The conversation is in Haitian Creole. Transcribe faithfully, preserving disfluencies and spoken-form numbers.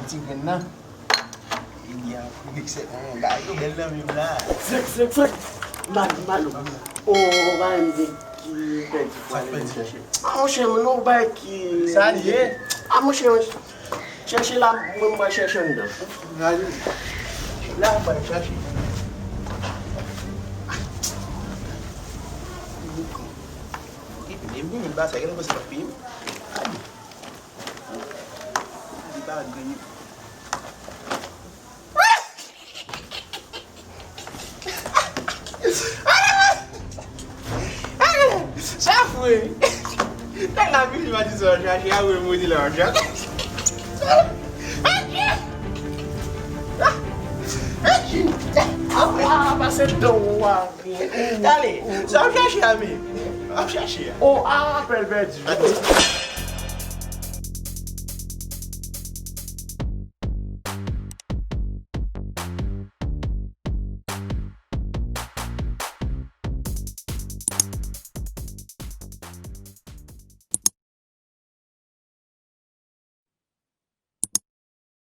Ti grenn nan. Li a pou vekse. Bagay yo bèl nan menm la. Frèk, frèk, frèk. Mal, mal. O, ba m di ki pèdi pwa li vin chèche. A, monchè, mwen, non, bagay ki. Sa li ye? A, monchè, chèche la, mwen, mwen chèche anndan. Gade. La, mwen chache. Epi, menm, menm, ba sa, gen lè konsa, ap peye. Gade. Li pa grenn. Sa fre. Nèg la vini, m a di sa, chache a, mwen, mwen, di la, chache. Apre, a, pase dan w a. Tande, sa w ap chache a, men. W ap chache a. O, a, apèl pèdi.